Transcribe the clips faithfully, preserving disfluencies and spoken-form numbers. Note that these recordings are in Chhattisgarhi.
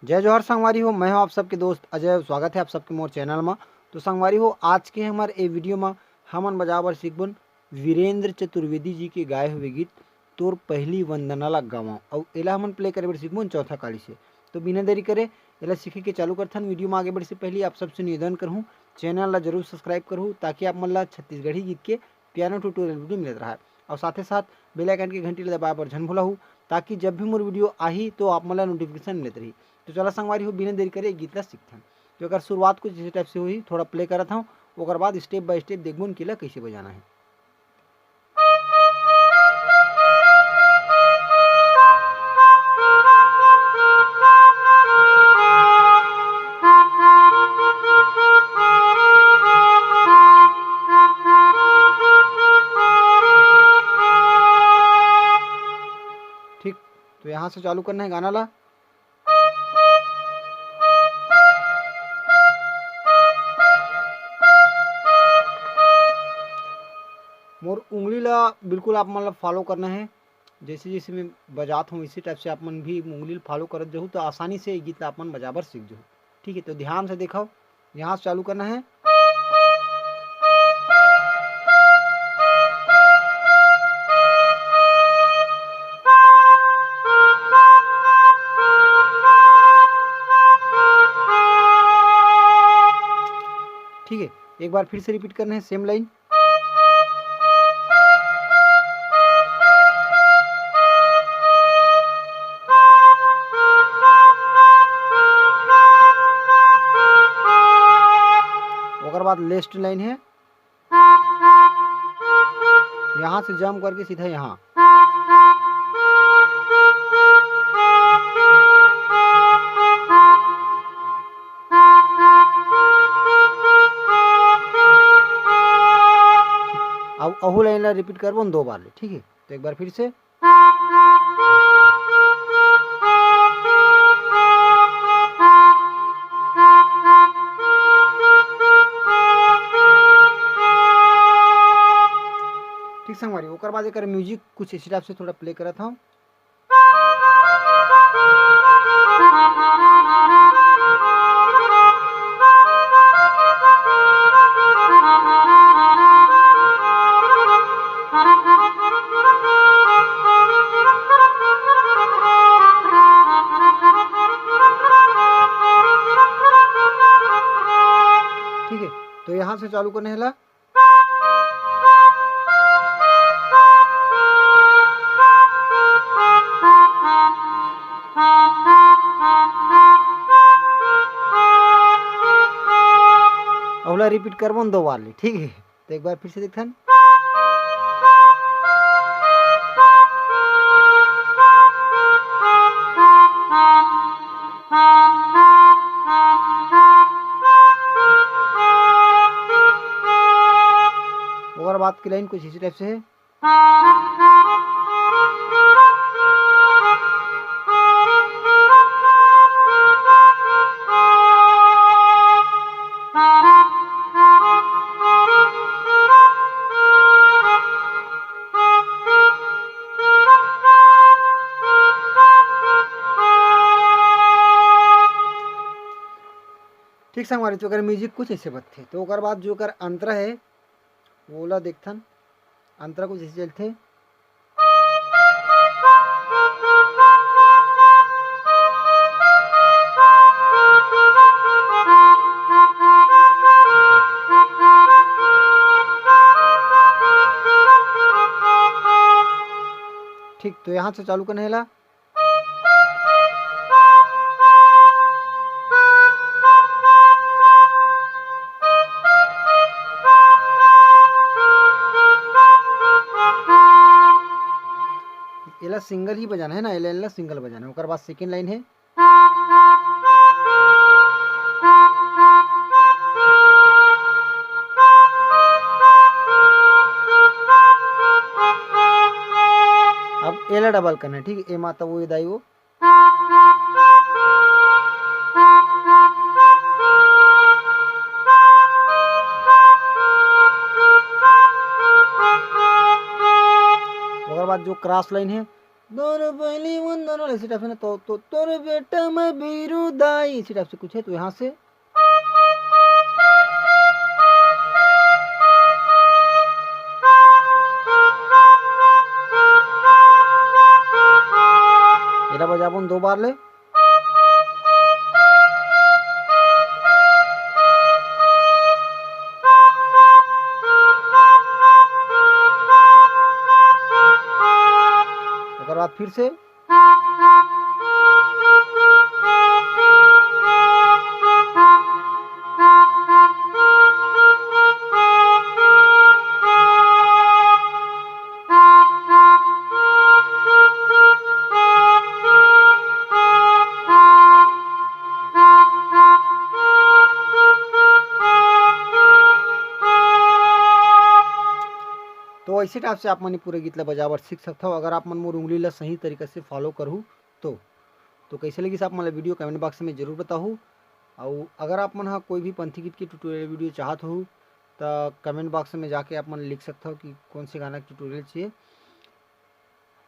जय जोहार संगवारी हो, मैं हूं आप सबके दोस्त अजय। स्वागत है आप सबके मोर चैनल मा। तो संगवारी हो, आज के हमर ए वीडियो मा हमन बजाए बर सीखबन वीरेंद्र चतुर्वेदी जी के गाए हुए गीत तोर पहली वंदना ला गावा, अउ एला हमन प्ले करे बर सीखबन चौथा कली से। तो बिना देरी करे एला सीखे के चालू करथन। वीडियो मा आगे बढ़े से पहले आप सबसे निवेदन करहूं, चैनल ला जरूर सब्सक्राइब करहू, ताकि आप मन ला छत्तीसगढ़ी गीत के पियानो ट्यूटोरियल वीडियो मिलत रहय। और साथे साथ बेल आइकन के घंटी ला दबाए बर झन भुलाहू, ताकि जब भी मोर वीडियो आही तो आप मन ला नोटिफिकेशन मिलत रही। तो चला संगवारी हो, बिना देरी करे गीत ला सीखथन। तो एकर शुरुआत कुछ इसी टाइप से होही, थोड़ा प्ले करत हूँ, ओकर बाद स्टेप बाय स्टेप देखबो कि ला कैसे बजाना है। ठीक, तो यहाँ से चालू करना है गाना ला। मोर उंगली ला बिल्कुल आप मन ला फॉलो करना है। जैसे जैसे मैं बजात हूँ, इसी टाइप से आप मन भी उंगली ला फॉलो करत जाहू, तो आसानी से ये गीत ला आप मन बजाबर सीख जाहू। ठीक है, तो ध्यान से देखो, यहाँ से चालू करना है। ठीक है, एक बार फिर से रिपीट करना है, सेम लाइन। ओकर बाद लेस्ट लाइन है, यहाँ से जंप करके सीधा यहाँ। अब अहू लाइन ला रिपीट करबो न दो बार ले, ठीक है? तो एक बार फिर से। ठीक संगवारी, ओकर बाद एकर म्यूजिक कुछ इसी टाइप से थोड़ा प्ले करत हूँ। ठीक है, तो यहाँ से चालू करने वाला। अगला रिपीट करबो न दो बार ले, ठीक है? तो एक बार फिर से देखथन। ओकर बाद की लाइन कुछ इसी टाइप से है। ठीक संगवारी, तो ओकर म्यूजिक कुछ ऐसे बजथे। तो ओकर बाद जो ओकर अंतरा है, ओला देखथन, अंतरा कुछ ऐसे चलथे। ठीक, तो यहाँ से चालू करना है ला। एला सिंगल ही बजाना है ना, एला, एला सिंगल बजाना है। ओकर बाद सेकंड लाइन है। अब एला डबल करना है, ठीक है, ए माता वो, ए दाई वो। ओकर बाद जो क्रॉस लाइन है, दोनों पहली वन दोनों ऐसे टाइप से ना, तो, तो तोर बेटा मैं बीरू दाई, इसी टाइप से कुछ है। तो यहाँ से एला बजाबो दो बार ले। ओकर बाद फिर से। तो ऐसे टाइप से आप मन पूरे गीत ला बजाए बर सीख सकथव, अगर आप मन मोर उंगली ला सही तरीका से फॉलो करहू तो। तो कैसे लगिस आप मन ला वीडियो, कमेंट बॉक्स में जरूर बताहू। अउ अगर आप मन हा कोई भी पंथी गीत के ट्यूटोरियल वीडियो चाहत हो, त कमेंट बॉक्स में जाके आप मन लिख सकथव कि कौन से गाना के ट्यूटोरियल चाहिए,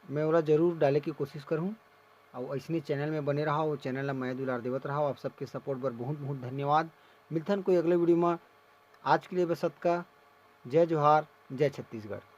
मैं ओला जरूर डाले के कोशिश करहूँ। अउ ऐसने चैनल में बने रहा, वो चैनल ला मया दुलार देवत रहा, आप सबके सपोर्ट बर बहुत बहुत धन्यवाद। मिलथन कोई अगले वीडियो में, आज के लिए बस अतका। जय जोहार, जय छत्तीसगढ़।